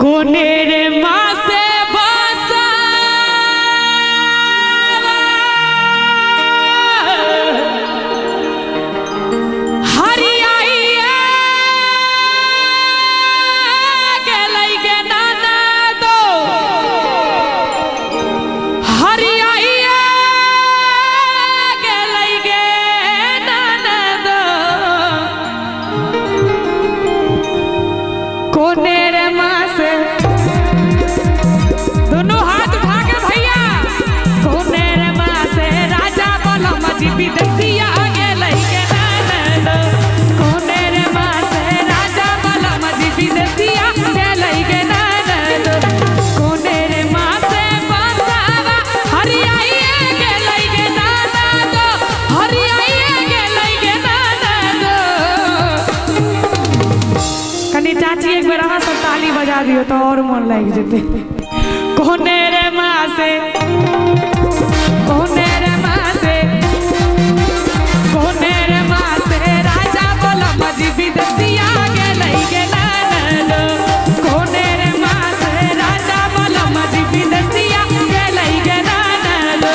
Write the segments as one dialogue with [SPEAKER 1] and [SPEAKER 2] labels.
[SPEAKER 1] कोनेर मासे बसा हरियाइए गेलै गे नाना दो हरियाइए गेलै गे नाना दो कोनेर मासे दोनों हाथ उठा के भैया कोनेर मासे राजा बलम जी विदेशिया गेलै गे नाना दो कोनेर मासे राजा बलम जी विदेशिया गेलै गे नाना दो कोनेर मासे बसावा हरियाइए गेलै गे नाना दो हरियाइए गेलै गे नाना दो। कनी चाची एक बेर अहाँ सब ताली बजा दियौ तो और मन लागि जेतै। कोनेर मासे कोनेर मासे कोनेर मासे राजा बलम जी विदेशिया गेलै गे नाना दो कोनेर मासे राजा बलम जी विदेशिया गेलै गे नाना दो।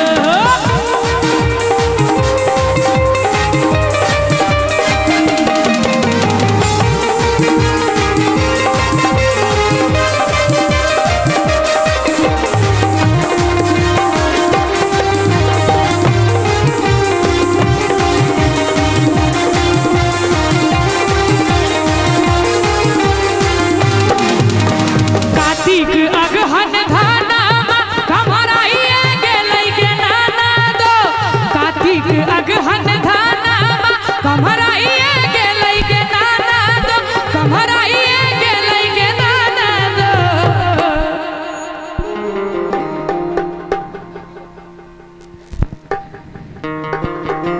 [SPEAKER 1] कार्तिक अगहन धानामा कमराइए गेलै गे नाना दो कार्तिक अगहन धानामा कमराइए गेलै गे नाना दो कमराइए गेलै गे नाना दो।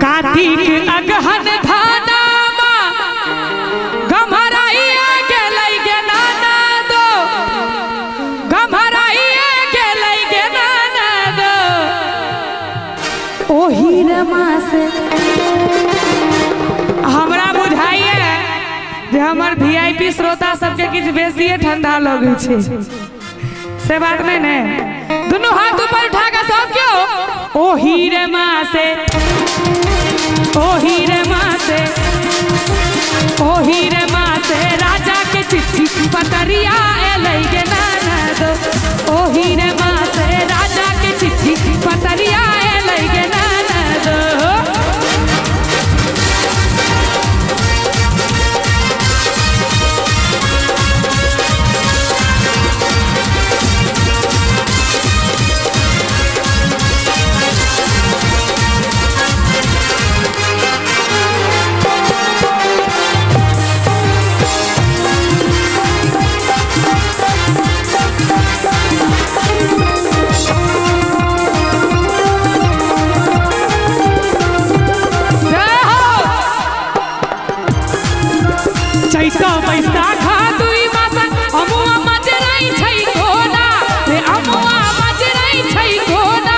[SPEAKER 1] कार्तिक अगहन धानामा गम्हराइए गेलै गे नाना दो गम्हराइए गेलै गे नाना दो ओही रे मासे हमरा बुझाइए जे हमर वीआईपी श्रोता सबके किछु बेसिए ठंडा लगै छै से बात नहीं ने। दुनू हाथ ऊपर उठा के सब क्यों ओही रे मासे ओही रे मासे ओही रे मासे राजा के चिट्ठी पतरिया एलै गे नाना दो ओही रे मासे राजा के चिट्ठी पतरिया एलै गे नाना दो। जय हो। चैत बैसाख दुई मास अमुआ मजरै छै कोना रे अमुआ मजरै छै कोना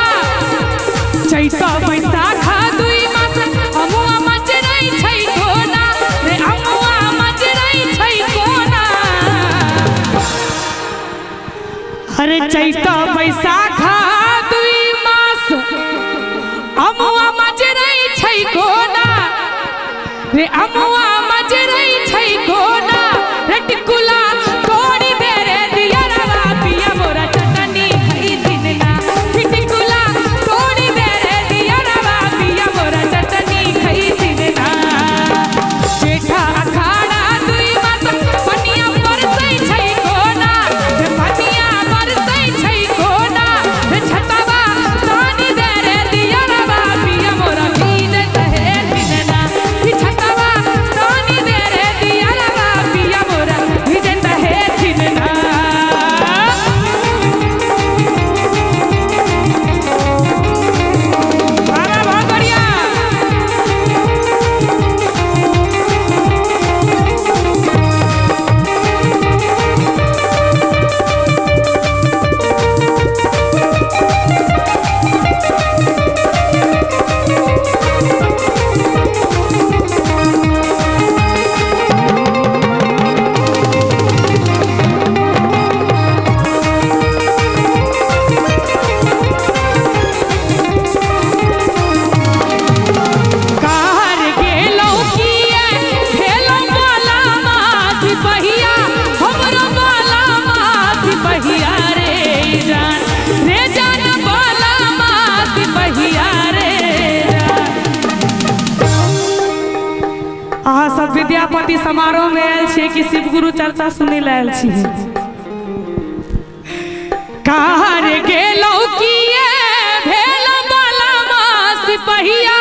[SPEAKER 1] चैत बैसाख दुई मास अमुआ मजरै छै कोना रे अमुआ मजरै छै कोना। अरे चैत बैसाख दुई मास अमुआ मजरै छै कोना रे अमुआ मजरै छै कोना रे टिकुला तोड़ी दे रे दियरवा पिया मोरा चटनी खैथिन ना टिकुला तोड़ी दे रे दियरवा पिया मोरा चटनी खैथिन ना। जेठा अखाड़ा दुई मास पनिया बरसै छै कोना रे पनिया बरसै छै कोना रे छतवा तानी दे रे दियरवा पिया मोरा भीजत हेथिन ना छतवा विद्यापति समारोह में आयल छियै कि शिव गुरु चर्चा सुनै लए आयल छी। कार गेलौ किए भेल बाला सिपहिया,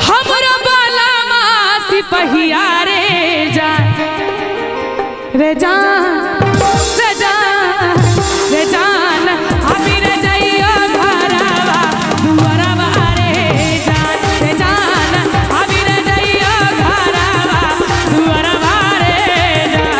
[SPEAKER 1] हमरा बाला सिपहिया रे जा रे जा रे जा रे जान अभी रे जाइयो घरवा दुआरवा रे जान रे जान अभी रे जाइयो घरवा दुआरवा रे जान।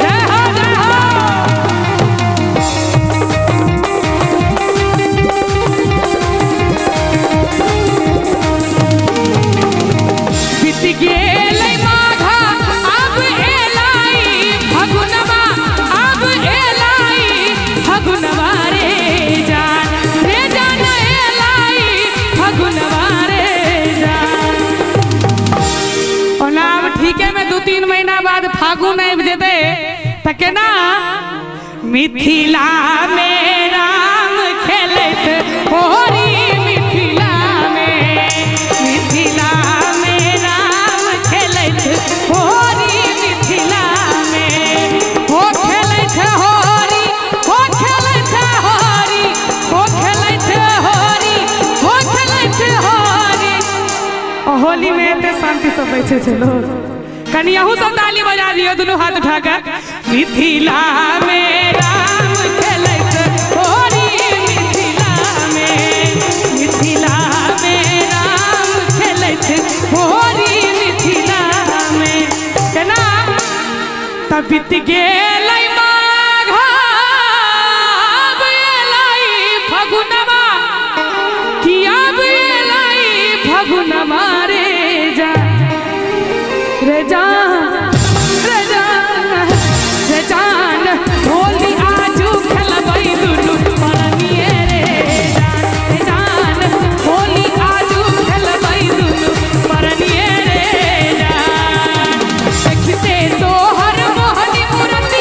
[SPEAKER 1] जय हो जय हो। बीत गेलै माघा अब एलाई फगुनवा, अब एलाई फगुनवा रे जान रे जान एलाई फगुनवा रे जान। ओना आब ठीके में 2-3 महीना बाद फागुन आबि जेतै तऽ केना मिथिला में राम खेलैत होरी, मिथिला में मिथिला में राम खेलैत होरी, मिथिला में हो खेलैत होरी, हो खेलैत होरी, हो खेलैत होरी, हो खेलैत होरी। होली में एते शांति से बैठे छै लोग, कनि अहूँ सब ताली बजा दियौ दुनू हाथ उठा कऽ। मिथिला में राम खेलैत होरी, मिथिला में मिथिला में राम खेलैत होरी, मिथिला में केना तब बीत गेलै माघ अब एलै फगुनवा, कि अब एलै फगुनवा रे जा रे जा रे जा रे जान होली आजू खेलबै दुनू परनिये रे जान रे जान होली आजू खेलबै दुनू परनिये रे जान। देखते तोहर मोहनी मूरतिया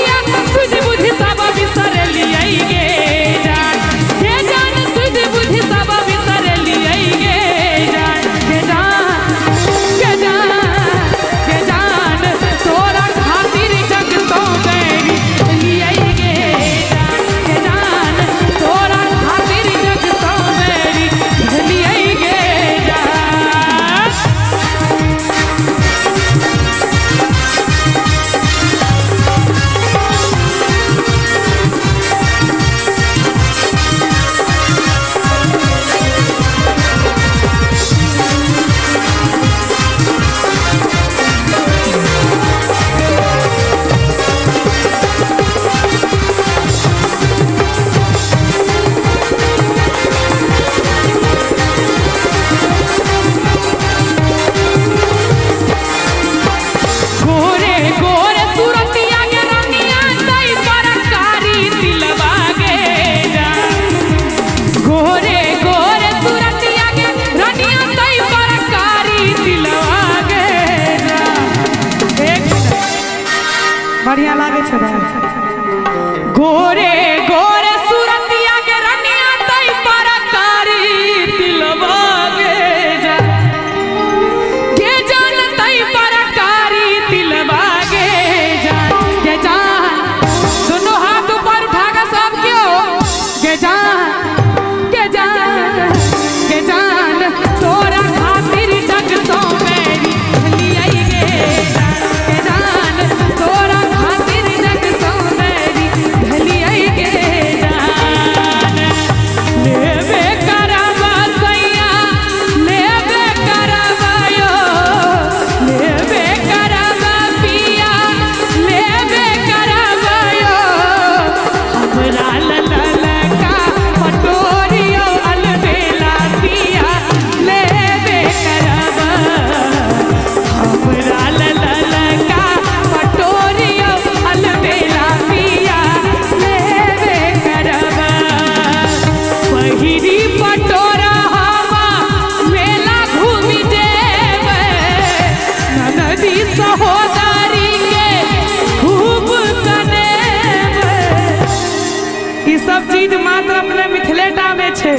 [SPEAKER 1] सब चीज मात्र अपने मिथिलेटा में छै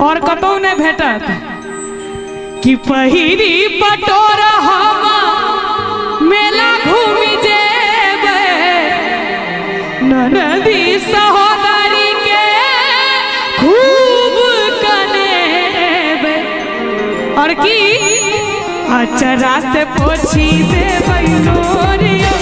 [SPEAKER 1] और कतौ नहि भेटत। कि पहिरी पटोर हम मेला घूमि जेबै, ननदी सहोदरी के खूब कनेबै, और की अचरा से पोछी देबै नोरियो।